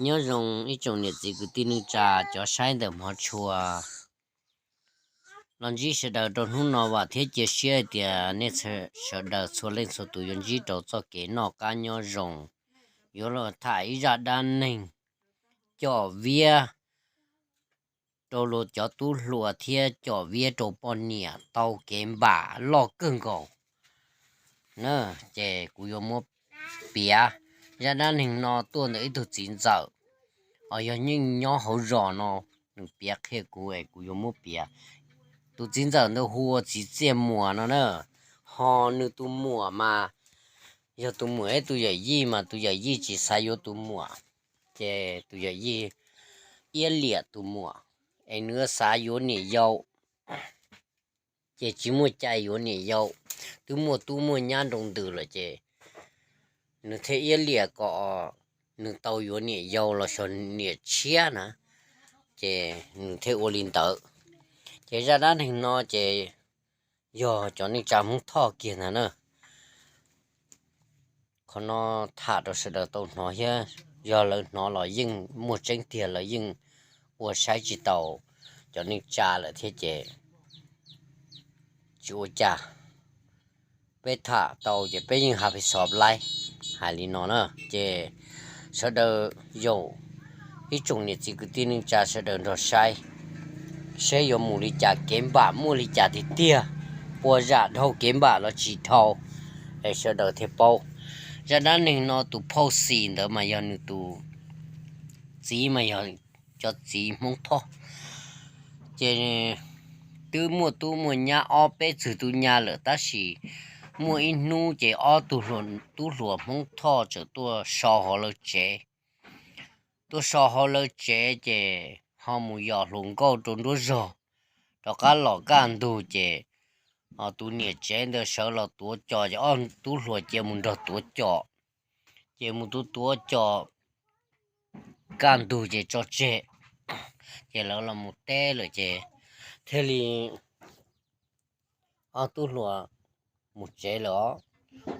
Nyob zoo ib tsoom niam txiv kwv tij neej tsa cov saib ntawm hmov tshua. Los ntsib sawv daws rau hnub no vam thiab cia siab hais tias nej sawv daws txhua leej txhua tus yuav ntsib rau txoj kev noj qab nyob zoo. Yuav los tham ib zaj dab neeg com viab rau luag cov tub hluas thiab com viab rau poj niam tau kev npam loj kawg nkaus na. Ces kuv yuav muab piav. Zaj dab neeg no tuaj ntawm ib tug txiv ntxawm os, yog yeej nyob hauv zos no, nws piav qhia kuv es kuv yuav muab piav. Tus txiv ntxawm ntawd hu ua txiv Txiaj Muas no na. Ho nws tus muam mas yog tus muam ib tus yawm yij mas tus yawm yij tsis xav yuav tus muam, ces tus yawm yij iab liam tus muam, es nws xav yuav niam yau, ces tsis muaj cai yuav niam yau. Twb muaj tub muaj nyab nroo ntws lawm ces nws thiaj iab liam kom nws tau yuav niam yau los yog niam tshiab na, ces nws thiaj ua li ntawd. Ces zaj dab neeg no ces yog cov neej tsa Hmoob Thoj kiag ntag na. Qhov no tham rau sawv daws tau hnov thiab, yog lawv hnov los yeej muaj tseeb tiag, lawv yeej ua saib tsis taus cov neej tsa lawm thiab ces tsis ua cas. Peb tham tau ces peb yeej hais pes xov laib hais li no na. Ces sawv daws yaum ib tsoom niam txiv kwv tij neej tsa sawv daws nrog saib, saib yuav mus li cas, kev npam muaj li cas tiag tiag, puas zam dhau kev npam los tsis dhau, es sawv daws thiaj paub. Zaj dab neeg no tus phauj Xis ntawd mas yog nws tus txiv mas yog cov txiv Hmoob Thoj. Ces twb muaj tub muaj nyab ob peb txwg tub nyab lawm tab sis muaj ib hnub ces ob tug tub hluas Hmoob Thoj txawm tuaj so hauv lawv tsev. Tuaj so hauv lawv tsev ces ho mus yos hluas nkauj rau nruab zog, rov qab los kaj ntug ces tus niam tsev ntawd sawv los tuav cos ces ob tub hluas cia mus nrog tuav cos. Ces mus tuav tuav cos kaj ntug ces tso tseg, ces lawv los mus teb lawm ces thiaj li ob tub hluas mus tsev lawm os.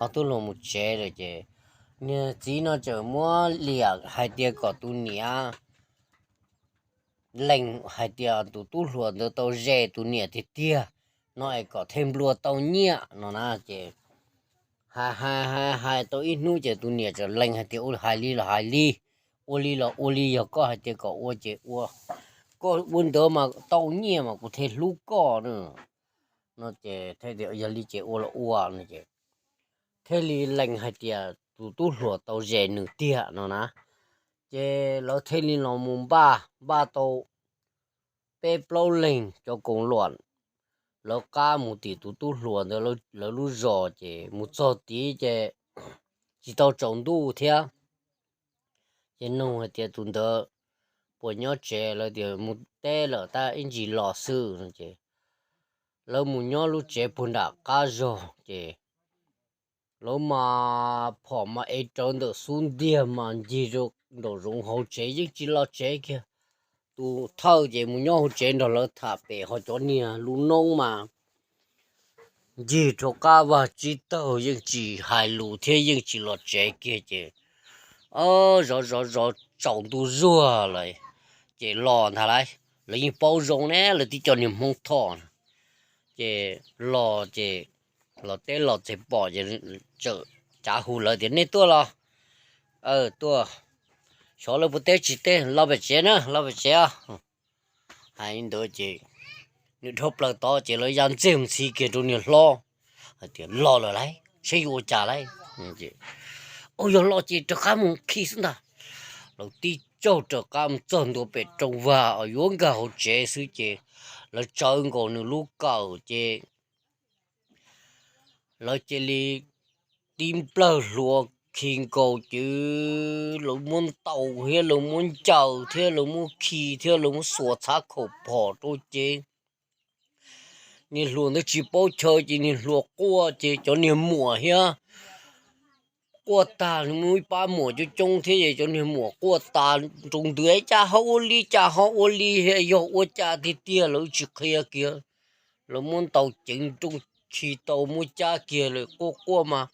Ob tub hluas mus tsev lawm ces niag txiv no txawm muab liam hais tias kom tus niam lees hais tias tus tub hluas ntawd tau ze tus niam tiag tiag no es kom thiaj nplua tau nyiaj no na. Ces hais hais hais hais tau ib hnub ces tus niam txawm lees hais tias ua hais li los hais li, ua li los ua li, yog koj hais tias kom ua ces ua, koj ua ntawd mas tau nyiaj mas kuv thiaj hlub koj na. No ces thiaj tias yog li ces ua los ua no ces thiaj li lees hais tias tus tub hluas tau ze nws tiag no na. Ces lawv thiaj li los mus npaj, npaj tau peb plaub leeg cov koos luam, lawv qab mus tim tus tub hluas ntawd lawv lub zos ces mus txog tid ces tsis tau tsaus ntuj thiab. Ces nug hais tias tus ntawd puas nyob tsev, lawv tias mus teb lawm tab ib ntsis los xwb no ces lawv mus nyob lub tsev puag nram qab zog ces lawv mas phom mas ev rawv ntawm xub ntiag mas ncig rau nraum zoov hauv tsev yeej tsis los tsev kiag. Tus thawj ces mus nyob hauv tsev nrog lawv tham pem, ho cov niag lub noob mas ncig rau qab vaj tsib taug yeej tsis hais lus thiab yeej tsis los tsev kiag ces zov zov zov tsaus ntuj zuag lawm ces los ntag lauj. Lawv yeej paub zoo ne, lawv tib co niag Hmoob Thoj na. Ces los ces los teb los txog pom ces txawm cav hu lawv tias nej tuaj los? Tuaj. Xyov lawv puas teb tsis teb, los pem tsev na, los pem tsev os. Hais li ntawd ces nws dhau plaws tod ces lawv ya ntxiag mus ntxhi kiag rau niag hlob hais tias los lawm lauj, saib yuav ua cas lauj. Ua yog los ces rov qab mus khi xwb ntag. Lawv tib tsaug rov qab mus txog ntua pem rooj vag uas yuav nkag hauv tsev xwb ces lawv tsawv nkaus nws lub kawm ces lawv cia li tib nplawg hlua khi nkaus ces lawv muab ntaus thiab lawv muab ncaws thiab lawv muab khi thiab lawv muab xuas txhav khaum phom rau ces niag hluas ntawd tsis paub chaw ces niag hluas quaj ces cov niag muam thiab quaj tag, muaj ib pab muam coob coob thiab ces cov niag muam quaj tas nroo ntws, cas ho ua li, cas ho ua li, yog ua cas tiag tiag lawv tsis qhia kiag. Lawv muab ntaus ceev nrooj khi tau muab cab kiag lawm, quaj quaj mas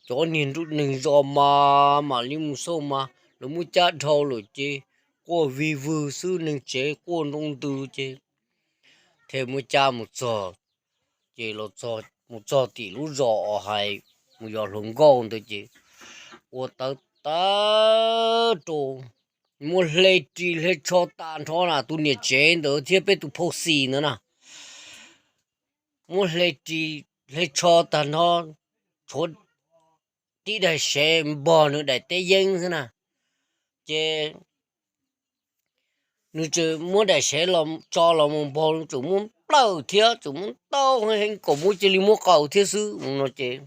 cov niag neeg zos mas mam li mus xauj mas lawv muab cab dhau lawm ces quaj vig vwg xwb, neeg tsev quaj nroo ntws ces thiaj muab cab mus txog, ces los mus txog tim lub zos uas hais mus yos hluas nkauj ntawd ces ua tawv tawv rau, muab hle ris hle tsho tas nrho na, tus niam tsev ntawd thiab peb tus phauj xis ntawd na, muab hle ris hle tsho tag nrho, tshuav tib daim sev npog nws daim teb yeeb xwb na. Ces nws tseem muab daim sev los tso los mus npog, nws tseem muab nplawm thiab tseem muab ntaus heev kom muab cia li muab qaws thiab xwb no ces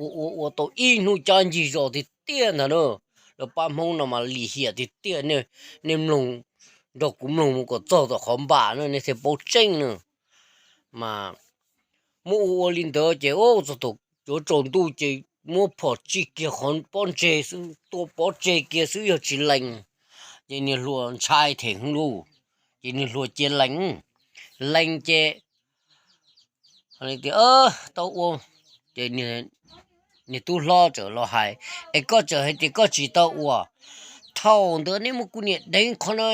ua ua ua tau ib hnub cab ncig zos tiag tiag ntag na. Lawv pab Hmoob no mas lim hiam tiag tiag, nej mloog, nrog kuv mloog mus kom txog tom qhov npam na nej thiaj paub tseeb na. Mas muab ua ua li ntawd ces txog thaum yuav tsaus ntuj ces muab phom tsij kiag qhov pob ntseg xwb, tua pov tseg kiag xwb yog tsis lees ces niag hluas ntshai them hwv lauj. Ces niag hluas cia lees, lees ces tias tau ua. Ces niag tub hlob txawm los hais, es koj txawm hais tias koj tsis tau ua. Thaum ntawd nej muab kuv niam deev qhov no,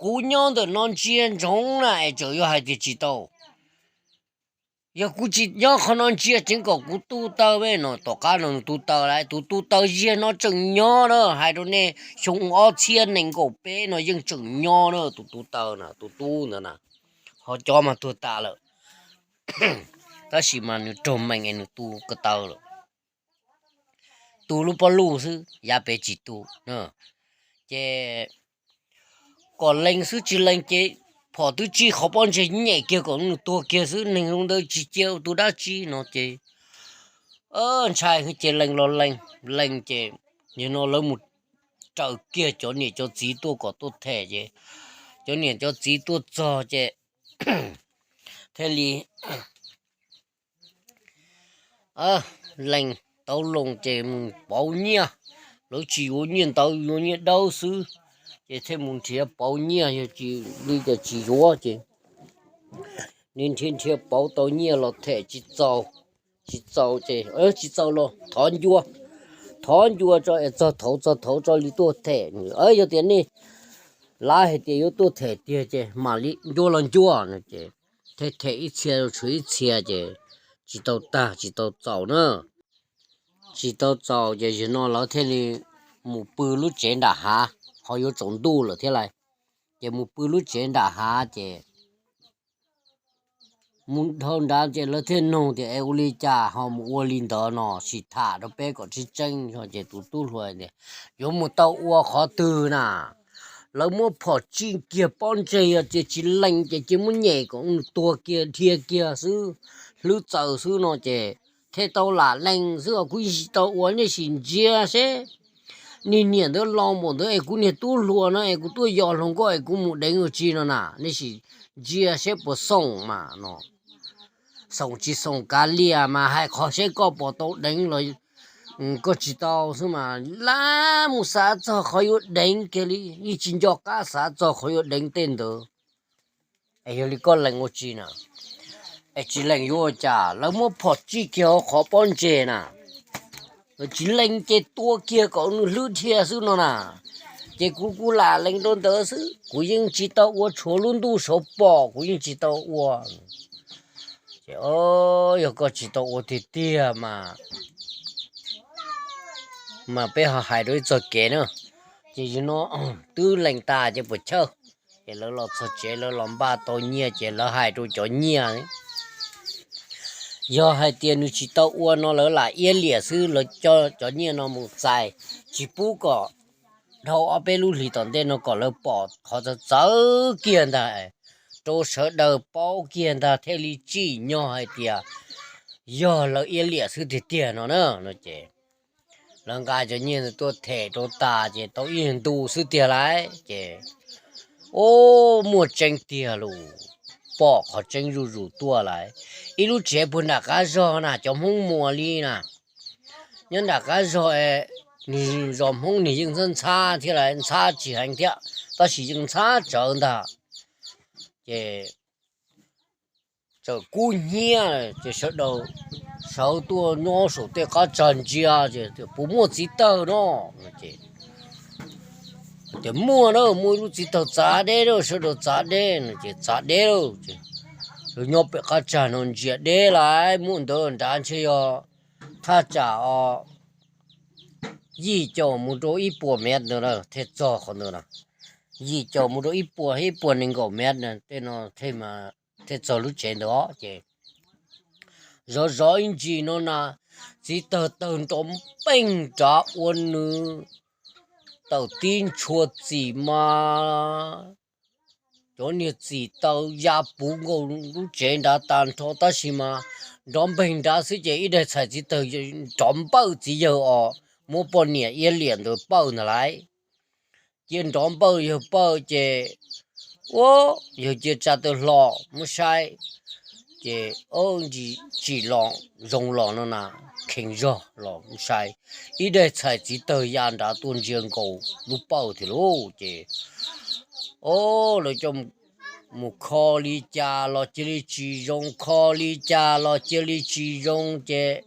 kuv nyob ntawm no ntsia ntsoov na es txawm yuav hais tias tsis tau. Yog kuv tsis nyob qhov no ntsia tseev kom kuv tu taw me no, tom qab no nws tu taw lawm, tus tu taw ziag no tseem nyob na, hais rau nej xyoo ob txhiab nees nkaum peb no yeej tseem nyob na, tus tu taw na, tus tub ntawd na. Ho cov mas tuag tas lawm, tab sis mas nws raug meem es nws tu ko taw lawm, tu lub pob luj xwb yav pem tsis tu. Ces kom lees xwb tsis lees ces phom twb tsij qhov pob ntseg nyem kiag kom nws tuag kiag xwb, neeg zoo ntawd tsis cia ua tus dab tsi no ces ntshai ces lees los lees, lees ces nim no lawv mus raws kiag cov niam cov txiv tuaj kom tuaj them ces cov niam cov txiv tuaj txog ces thiaj li lees tau loo ces mus pauv nyiaj, lawv tsis yuav nyiaj ntawv yuav nyiaj dawb xwb, ces thiaj mus nrhiav pauv nyiaj, yog tsis li ces tsis yuav ces nws nrhiav nrhiav pauv tau nyiaj los them tsis txaus, tsis txaus ces tsis txaus los thov ncua, thov ncua tso es txog thaum txog thaum tso li tuaj them. Yog tias nej lav hais tias yuav tuaj them tiag ces mam li ncua los ncua no ces thiaj them ib txhia tshuav ib txhia ces tsis tau tag tsis tau txaus na. Tsis tau txaus ces yog no lawv thiaj li mus pw lub tsev nram hav, qhov yuav tsaus ntuj lawm thiab lais. Ces mus pw lub tsev nram hav ces mus dhau nrad ces lawv thiaj nug tias es ua li cas ho mus ua li ntawd no, sim tham rau peb kom tseeb tseeb. Ces tus tub hluas tias yuav mus tau ua qhov twg na, lawv muab phom tsij kiag pob ntseg yog tias tsis lees ces cia muab nyem kom nws tuag kiag dhia kiag xwb, hlwb txaws xwb no ces thiaj tau lam lees xwb os. Kuv yeej tsis tau ua, nej sim ntsia seb, niag niam ntawd los npaum ntawd es kuv niag tub hluas no es kuv tuaj yos hluas nkauj es kuv mus deev ua tsi no na, nej sim ntsia seb puas xoom mas no. Xoom tsis xoom kav liam mas hais qhov seb koj puas tau deev los koj tsis tau xwb mas lab mus xav txog qhov yuav deev kiag li, yeej tsis nco qab xav txog qhov yuav deev tej ntawd. Es yog li koj lees ua tsi na? Es tsis lees yuav ua cas, lawv muab phom tsij kiag hauv qhov pob ntseg na, tsis lees ces tua kiag kom nws hlwb dhia xwb no na. Ces kuv kuv lam lees rau ntawd xwb, kuv yeej tsis tau ua, tshuav lub ntuj saud pom kuv yeej tsis tau ua. Ces yog koj tsis tau ua tiag tiag mas, mas peb ho hais rau ib txog kev na. Ces yog no twb lees tas ces puas chawj. Ces lawv los txog tsev lawv los npaj tau nyiaj ces lawv hais rau cov nyiaj, yog hais tias nws tsis tau ua no lawv lam iab liam xwb, lawv coj cov nyiaj no mus txais, tsis pub kom dhau ob peb lub hlis tom ntej no kom lawv pom qhov txawv txawv kiag ntag, rau sawv daws paub kiag ntag thiaj li tsim nyog hais tias yog lawv iab liam xwb tiag tiag no na. No ces lawv nqa cov nyiaj tuaj them rau tas ces tau ib ntu xwb tiag lauj. Ces ub, muaj tseeb tiag lauj, pom qhov tseeb zuj zus tuaj lauj. Ib lub tsev puag nram qab zog na, cov Hmoob Muas li na, nyob nram qab zog, nws zos Hmoob nws yeej ntxhab ntxhab thiab lauj, ntxhab tsis heev thiab tab sis yeej ntxhab tsawv ntag. Ces txawm kub hnyiab ces sawv daws sawv tuaj nyob saum tej qab tsag ntsia ces puas muaj txiv tawg no. Ces Tias muaj na, muaj ib lub txiv tawg txav deb na, sawv daws txav deb no ces txav deb lauj. Lawv nyob pem qab tsag no ntsia deb lawm, muaj ntawd nrad ntshe yog thaj tsam os, yim caum mus rau ib puas mev ntawd na, thiaj txog qhov ntawd na. Yim caum mus rau ib puas, ib puas nees nkaum mev na, tej no thiaj txog lub tsev ntawd os. Ces zov zov ib ntsis no na, txiv tawg tawg nrov npeeg nrad ua nws tawm tib ntshua txim mas cov niag txim taw ya puv nkaus lub tsev nrad tag nrho, tab sis mas nrov npeeg nrad xwb ces ib daig txhais txiv tawg nrov npawj txiv yawg os, muab poj niam iab liam ntawd pawj ntag lauj. Cia nrov npawj yawg pawj ces, ua, yawg cia tsa taw hlo muab saib, ces ntsis tsim los zoo los no na, kheev zog los muab saib, ib daig txhais txiv tawg ya nrad tuaj ntsia nkaus lub pawj thiab lauj. Ces, o, lawv coj mus kho li cas los cia li tsis zoo, kho li cas los cia li tsis zoo ces,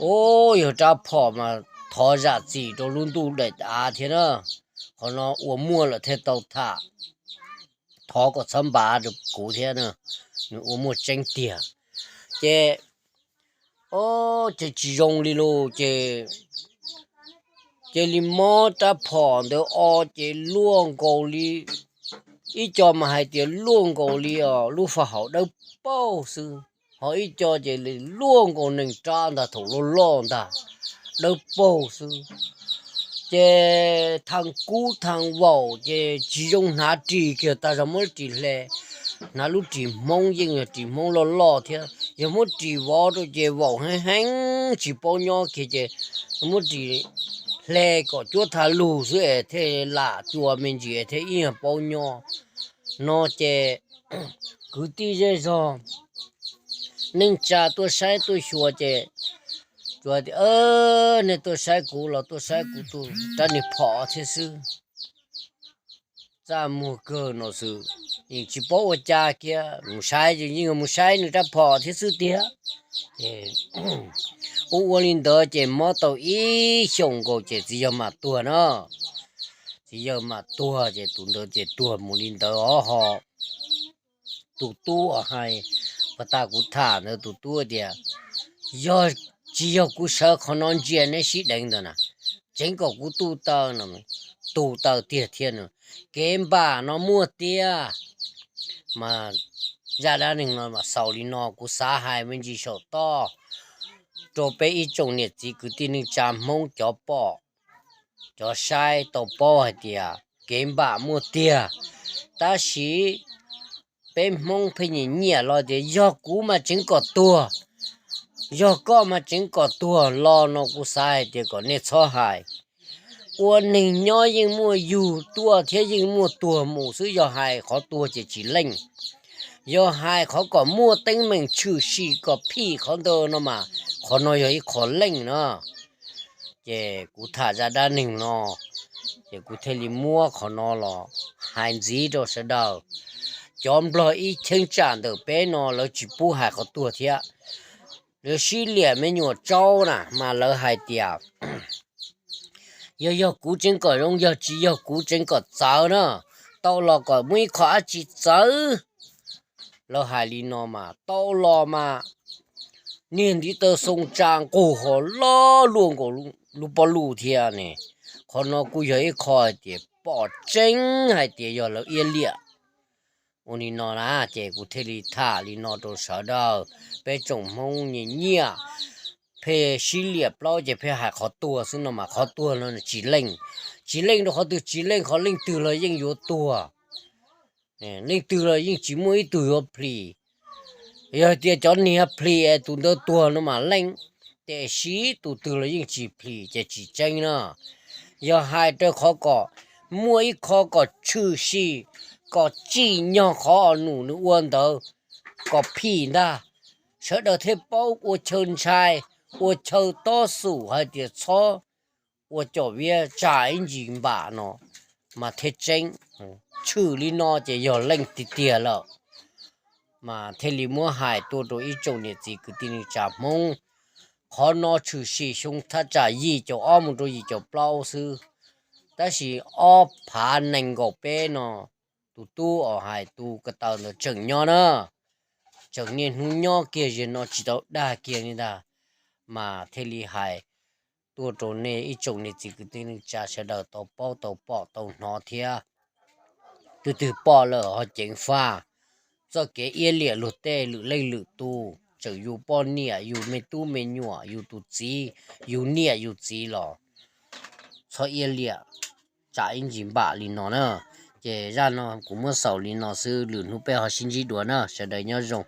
o, yawg rab phom mas thov zam txim rau lub ntuj daim av thiab na. Qhov no ua muaj lawm thiaj tau tham, thov kom txhob npav rau kuv thiab na, nws ua muaj tseeb tiag. Ces, o, ces tsis zoo li lauj. Ces cia li muab rab phom ntawd o ces luaj nkaus li, ib co mas hais tias luaj nkaus li os lub faj haum dawb paug xwb, ho ib co ces luaj nkaus nees rab ntag, thaum loj loj ntag, dawb paug xwb. Ces thaj kub thaj vaum ces tsis zoo hnav ris kiag, tas zog muab lub ris hle, hnav lub ris Hmoob yeej yog ris Hmoob loj loj thiab, yog muab ris vov rau ces vaum heev heev tsis paub nyob kiag ces muab ris hle kom cuab thaj lug xwb es thiaj lam cua me ntsis thiaj ib yam paub nyob. No ces kwv tij zej zog neej tsa tuaj saib tuaj xyuas ces tsuas tias, nej tuaj saib kuv los tuaj saib kuv tus rab niag phom thiab xwb. Txaj muag kawg no xwb, yeej tsis paub ua cas kiag, mus saib ces yeej mus saib nws rab phom thiab xwb tiag. Ua ua li ntawd ces mob tau ib xyoos nkaus ces txiv yawg mam tuag na. Txiv yawg mam tuag ces tus ntawd ces tuag mus li ntawd os ho. Tus tub uas hais, uas tas kuv tham ntawd tus tub tias, yog tsis yog kuv sawv qhov no ntsia neb sib deev ntawd na, tseev kom kuv tu taw no, tu taw tiag thiab no, kev npam no muaj tiag. Mas zaj dab neeg no mas xaus li no, kuv xav hais me ntsis saum toj rau peb ib tsoom niam txiv kwv tij neej tsa Hmoob cov pom cov saib tau paub hais tias kev npam muaj tiag, tab sis peb Hmoob pheej nyiam nyiam los tias yog kuv mas tseev kom tuag, yog koj mas tseev kom tuag los no kuv xav hais tias kom nej txhob hais. Ua neeg nyob yeej muaj yug tuaj thiab yeej muaj tuag mus xwb, yog hais qhov tuag ces tsis leej. Yog hais qhov kom muaj teeb meem tshwm sim kom phim qhov ntawd no mas qhov no yog ib qho leej no. Ces kuv tham zaj dab neeg no, ces kuv thiaj li muab qhov no los hais ntxiv rau sawv daws. Cov Nplog ib cheeb tsam ntawm peb no lawv tsis pub hais qhov tuag thiab. Lawv sib liam me nyuam tsaub na mas lawv hais tias yog yog kuv tseev kom zoo, yog tsis yog kuv tseev kom txawv na. Tau los kom muaj ib qho dab tsi txawv. Lawv hais li no mas tau los mas niag ntiv taw xoo tsa nqug ho loj luaj nkaus lub pob luj thiab ne. Qhov no kuj yog ib qho hais tias pom tseeb hais tias yog lawv iab liam. Ua li no na, ces kuv thiaj li tham li no rau sawv daws, peb tsoom Hmoob nyiam nyiaj, pheej sib liam plaub ces pheej hais qhov tuag xwb no mas qhov tuag no tsis leej. Tsis leej rau qhov twg? Tsis leej qhov leej twg los yeej yuav tuag, leej twg los yeej tsis muaj ib tug yuav plhis. Yog tias cov niag plhis es tus ntawd tuag no mas leej, tiam sis tus twg los yeej tsis plhis ces tsis tseeb na. Yog hais rau qhov kom muaj ib qho kom tshwm sim, kom tsim nyog qhov num nws ua ntawd kom phim ntag, sawv daws thiaj paub ua chaw ntshai, ua chaw tob xum hais tias txhob ua com viab tsam ib ntsis npam no mas thiaj tseeb. Tshwm li no ces yog leej tiag tiag lawm. Mas thiaj li muab hais tuaj rau ib tsoom niam txiv kwv tij neej tsa Hmoob. Qhov no tshwm sim xyoo thaj tsam yim caum ob mus rau yim caum plaub xwb. Tab sis ob phav nees nkaum peb no, tus tub uas hais tus ko taw ntawd tseem nyob na, tseem niaj hnub nyob kiag ze no tsis tau dag kiag li ntag. Mas thiaj li hais tuaj rau nej ib tsoom niam txiv kwv tij neej tsa sawv daws tau paub tau pom tau hnov thiab. Twb twb pom lawm ho ceev faj. Txoj kev iab liam luag tej lwm leej lwm tus, tseem yus poj niam, yus me tub me nyuam, yus tus txiv, yus niam yus txiv los txhob iab liam tsam ib ntsis npam li no na. Ces zaj no kuv muab xaus li no xwb, lwm hnub peb ho sib ntsib dua na, sawv daws nyob zoo.